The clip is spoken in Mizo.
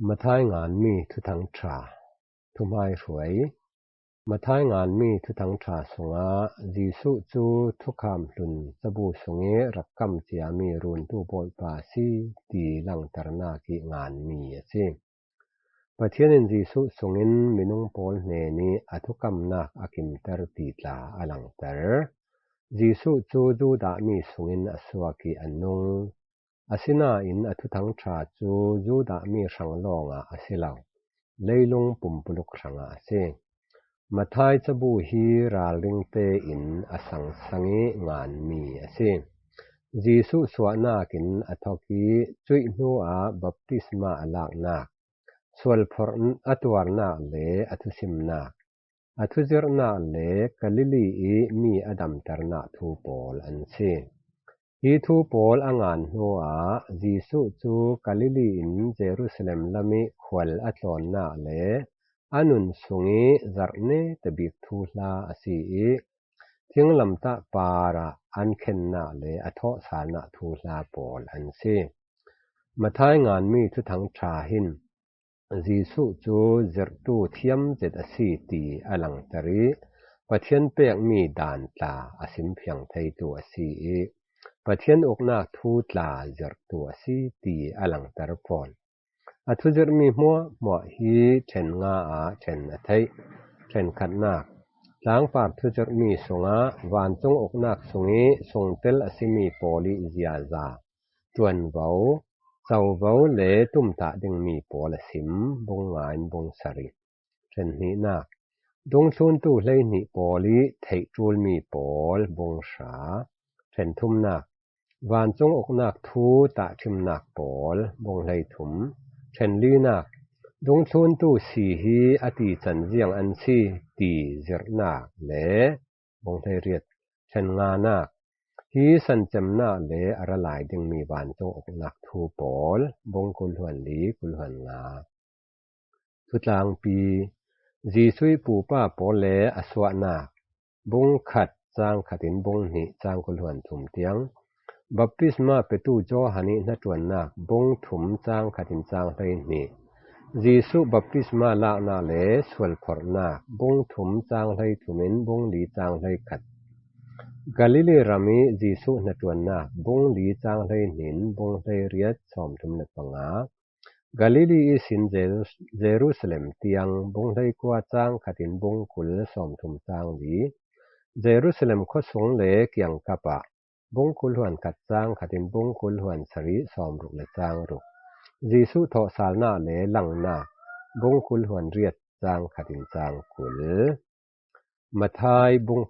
Mathai nganmi thuthang ṭha, thuhmaihruai. Mathai nganmi thuthang ṭha sungah Jesuh cu thukham hlun cabu sung i rak kam ciami runtu Bawipa a si ti langhternak i nganmi a si. Pathian in Jesuh sungin minung pawl hnen i a thukamnak a kimter ti tla a langhter. Jesuh cu Judah mi sungin a suak i a nung. Asinain a thuthang ṭha cu Judah mi hrang lawngah a si lo, leilung pumpuluk hrangah a si. Matthai cabu hi ralring tein a sangsang i nganmi a si. Jesuh suahnak in a thawk i cuih hnuah baptisma a laknak, sualphorh a tuarnak le a thusimnak, a thuzirhnak le Galilee i mi a damternak thu pawl an si. Hi thu pawl a ngan hnuah Jesuh cu Galilee in Jerusalem lam i khual a tlawnnak le a nun chung i zarhne te bik thu hla a si i thinglamtah par ah an khennak le a thawhsalnak thu hla pawl an si. Matthai nganmi thuthang ṭha hin Jesuh cu zirhtu thiamzet a si ti a langhter i Pathian pekmi dan tla a simfiang theitu a si i Pathian uknak thu tla zirhtu a si ti a langhter fawn. A thuzirhmi hmuahhmuah hi ṭhen nga ah ṭhen a theih. Ṭhenkhatnak, tlangpar thuzirhmi sungah vancung uknak sung i sungtel a simi pawl i ziaza, ṭuanvo, covo le tumtah dingmi pawl a sim, bung nga in bung sarih. Ṭhenhnihnak, dungthluntu 12 pawl i theih ṭulmi pawl, bung hra. Ṭhenthumnak, vancung uknak thu tahṭhimnak pawl, bung 13. Ṭhenlinak, dungthluntu si hi a ti can ziang an si ti zirhnak le bung 18. Ṭhennganak, hi sancemnak le a ra lai dingmi vancung uknak thu pawl, bung 24, 25. Thutlangpi, Jesuh i pupa pawl le a suahnak, bung khat caang khat in bung hnih caang 23 tiang, Baptisma petu Johan i hnaṭuannak bung thum caang khat in caang 12, Jesuh baptisma laknak le sualphorhnak bung thum caang 13 in bung li caang 11, Galilee ram i Jesuh hnaṭuannak bung li caang 12 in bung 18 35, Galilee i sin Jerusalem tiang bung 19 caang khat in bung 20 30 caang li, Jerusalem khuasung le kiangkap ah bung 21 caang khat in bung 27 60 le caang ruk, Jesuh thawhsalnak le langhnak bung 28 caang khat in caang 20. Matthai bung.